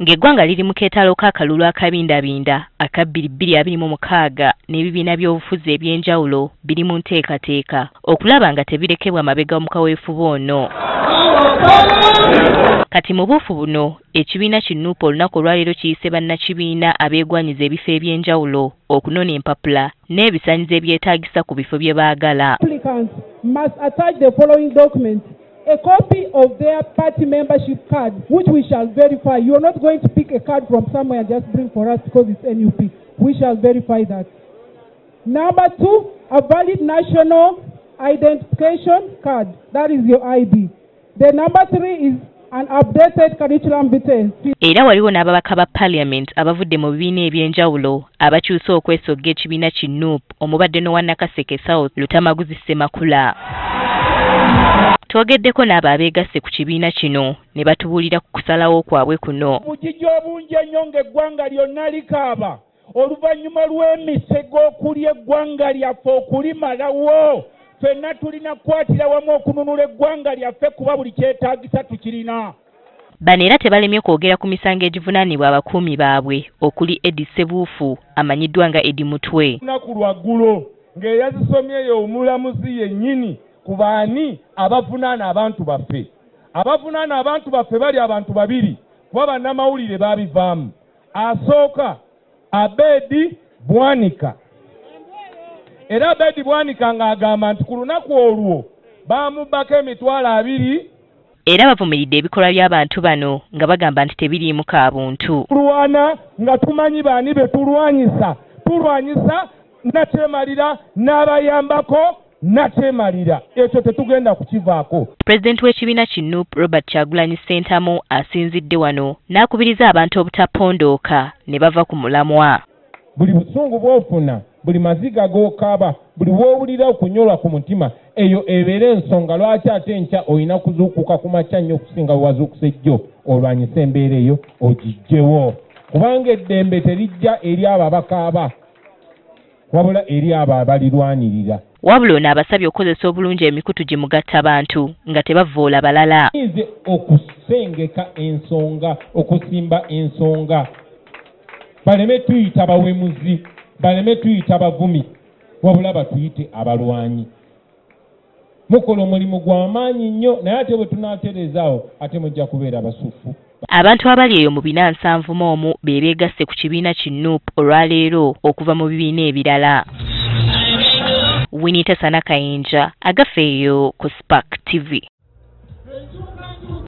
Ng'eggwanga liri mu keetalo k'akalulu akabindabinda aka 2026 n'ebibiina by'obufuzi eby'enjawulo biri mu nteekateeka okulaba nga tebirekebwa mabega mu kaweefube ono. Kati mu buufu buno ekibiina ki NUP olunaku olwaleero kiyise bannakibiina abeegwanyiza ebifo eby'enjawulo okunona empapula n'ebisaanyizo ebyetaagisa ku bifo bye baagala. Applicants must attach the following documents. A copy of their party membership card, which we shall verify. You are not going to pick a card from somewhere and just bring for us because it's NUP. We shall verify that. Number 2, a valid national identification card. That is your ID. The number 3 is an updated curriculum vitae. Era waliwo n'ababaka ba parliament abavudde mu bibiina eby'enjawulo abakyuse okwesogga ekibiina ki NUP omubadde n'owa Nakaseke South Lutamaguzi Ssemakula. Twogeddeko n'abo abeegasse ku kibiina kino ne batubuulira ku kusalawo kwabwe kuno. Obujiji obungi ennyo ng'eggwanga lyonna likaaba oluvannyuma lw'emisego okulya eggwanga lyaffe okulimalawo. Ffenna tulina kukwatira wamu okununula eggwanga lyaffe kuba buli kyetaagisa tukirina. Bano era tebalemye kwogera ku misango egivunaanibwa abakuumi baabwe okuli Eddie Ssebuufu amanyiddwa nga Eddie Mutwe. Olunaku lwa ggulo ng'eyazisomyeyo omulamuzi yennyini ku baani abavunaana abantu baffe. Abavunaana abantu baffe bali abantu babiri kuba bannamawulire baabivaamu. Asooka Abedi Bwanika. Era Abedi Bwanika ng'agamba nti ku lunaku olwo baamubbako 20,000. Era bavumiridde ebikolwa by'abantu bano nga bagamba nti tebiriimu kabuntu. Tulwana nga tumanyi baani be tulwanyisa. Tulwanyisa nakyemalira n'abayambako nakyemalira. Ekyo tetugenda kukivaako. Pulezidenti w'ekibiina ki NUP Robert Kyagulanyi Ssentamu asinzidde wano n'akubiriza abantu obutapondooka ne bava ku mulamwa. Buli busungu bw'ofuna, buli maziga g'okaaba, buli w'owulira okunyolwa ku mutima, eyo ebeera ensonga lwaki ate enkya olina kuzuukuka ku makya nnyo okusinga bwe wazuukuse jjo olwanyise embeera eyo ogiggyewo. Kubanga eddembe terijja eri abo abakaaba, wabula eri abo abalirwanirira. Wabula ono abasabye okukozesa obulungi emikutu gye mugattabantu nga tebavvoola balala. Nze okusengeka ensonga, okusimba ensonga, baleme tuyita bawemuzi, baleme tuyita bavumi, wabula batuyite abalwanyi. Mukola omulimu gwa maanyi nnyo naye ate bwe tunaatereezaawo ate mujja kubeera abasufu. Abantu abali eyo mu 471 be beegasse ku kibiina ki NUP olwaleero okuva mu bibiina ebirala. Winnie Tesana Kayinja, agafeeyo ku Spark TV.